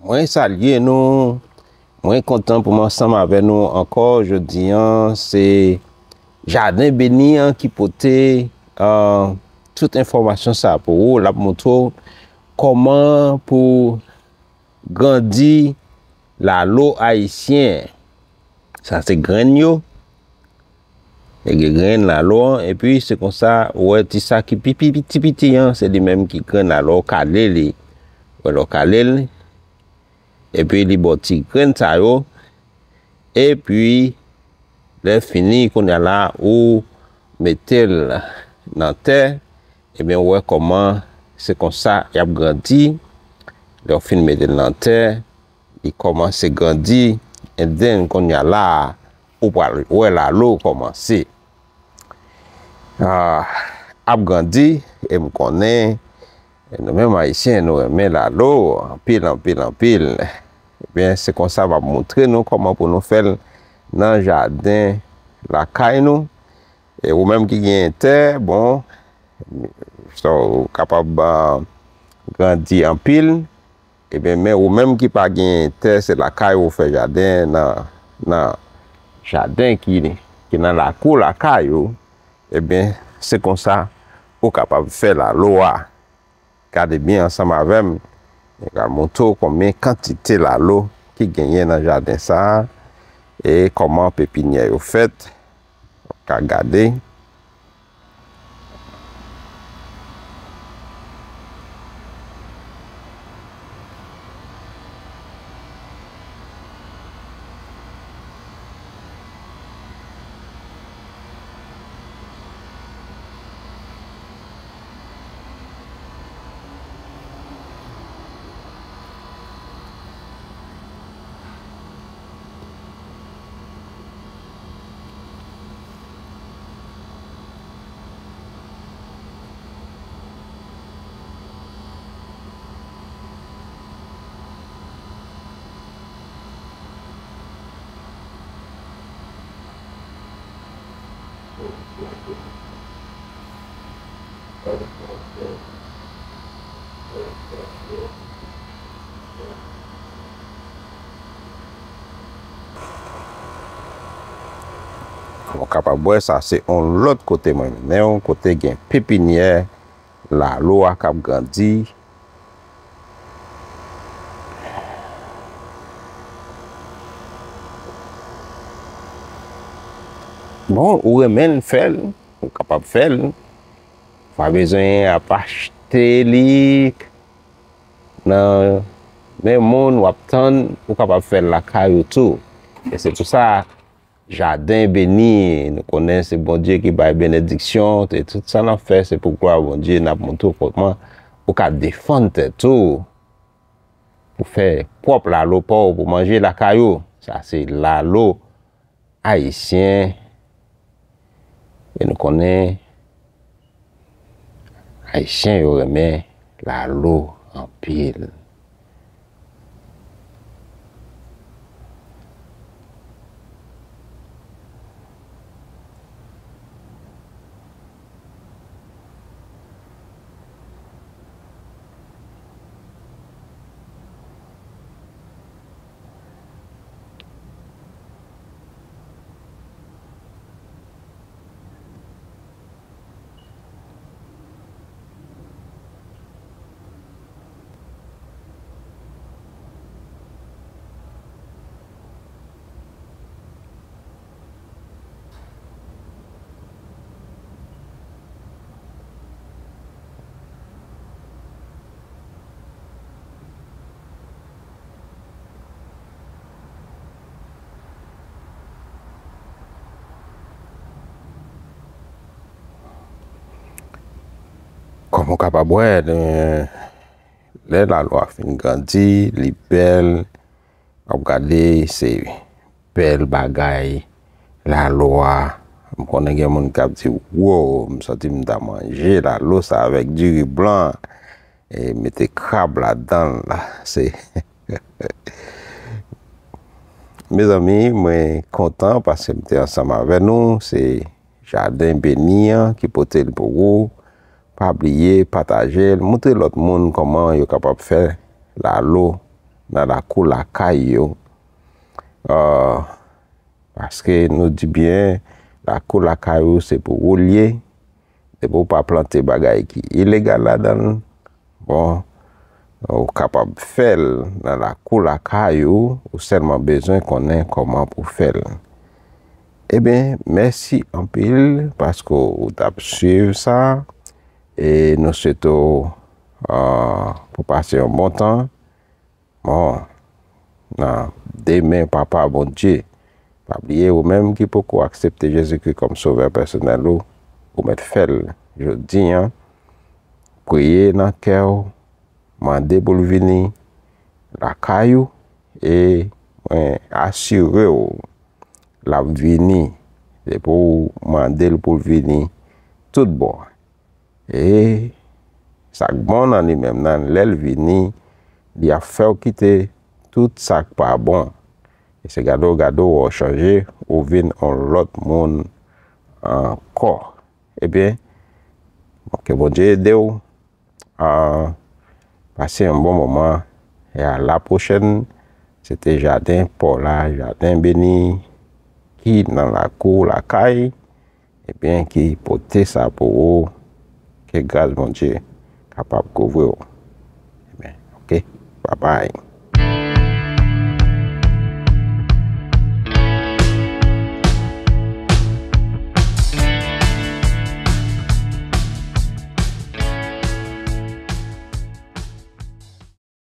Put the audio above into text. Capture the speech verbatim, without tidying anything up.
Mwen salye nou. Mwen kontan pou m ansanm avè nou ankò jodi an. Se Jaden Beni an ki pote, ah, tout enfòmasyon sa pou ou. L ap montre w kòman pou grandi lalo ayisyen. Sa se grenn yo. E gen grenn lalo an, epi se konsa, ou wè ti sa ki pi, pi, piti, piti an, se li menm ki grenn lalo, w kale li. Wè lè w kale l, epi li ba w ti grenn sa yo, epi lè fini, kounye a la, ou mete l nan tè, ebyen, ou wè kòman se konsa y ap grandi. Lè w fin mete l nan tè, li kòmanse grandi, and then, kounye a la, ou pral wè lalo kòmanse, ah, ap grandi, e m konnen nou menm Ayisyen, nou renmen lalo anpil, anpil, anpil. Ebyen, se konsa m ap montre nou kòman pou nou fè l nan jaden lakay nou. E ou menm ki genyen tè, bon, sa w kapab, ah, grandi anpil. Ebyen, men ou menm ki pa gen tè, se lakay ou fè jaden, nan, nan jaden ki, ki nan lakou lakay ou, ebyen, se konsa ou kapab fè lalo a. Gade byen ansanm avè m. Mwen pral montre w konbyen kantite lalo ki genyen nan jaden sa a e kòman pepinyè yo fèt. Ou ka gade. Ou kapab wè sa, se yon lòt kote mwen mennen w, kote gen pepinyè lalo a k ap grandi. Bon, ou renmen l fè l, ou kapab fè l. Ou pa bezwen ap achte li nan men moun, w ap tann, ou kapab fè l lakay ou tou. E se pou sa, jaden beni, nou konnen se Bondye ki bay benediksyon, e tout sa n ap fè, se pou glwa Bondye, n ap montre w kòman ou ka defann tèt ou, pou fè pwòp lalo pa w, pou manje lakay ou. Sa se lalo ayisyen. E nou konnen Ayisyen yo renmen lalo anpil. Kòm ou kapab wè, lè, lè lalo a fin grandi, li bèl, w ap gade, se bèl bagay lalo a. M konnen gen moun k ap di, "Wow, m santi m ta manje lalo sa avèk diri blan, e mete krab ladan l." Se Mezanmi, mwen kontan paske m te ansanm avè nou. Se Jaden Beni an ki pote l pou ou. Pa bliye pataje l, montre lòt moun kòman yo kapab fè lalo nan lakou lakay yo. Ah, paske nou di byen, lakou lakay ou se pou ou l ye, depi w pa plante bagay ki ilegal ladan l, bon, ou kapab fè l nan lakou lakay ou, ou sèlman bezwen konnen kòman pou fè l. Ebyen, mèsi anpil paske w t ap swiv sa, e nou swete w, ah, pou pase yon bon tan. Bon, nan de men Papa Bondye. Pa bliye, ou menm ki poko aksepte Jezikri kòm Sovè pèsonèl ou, ou mèt fè l jodi a. Priye nan kè w, mande pou l vini lakay ou, e mwen asire w, l ap vini. Depi w mande l pou l vini tout bon. E sa k bon nan li menm nan, lè l vini, li ap fè w kite tout sa k pa bon. E se gade w, gade w, w chanje, ou vin yon lòt moun ankò. Ebyen, bon, ke Bondye ede w, ah, pase yon bon moman, e a la pwochèn. Se te jaden pa w la, jaden beni ki nan lakou lakay, ebyen, ki pote sa pou ou, ke gras Bondye kapab kouvri w. Ebyen, oke, babay.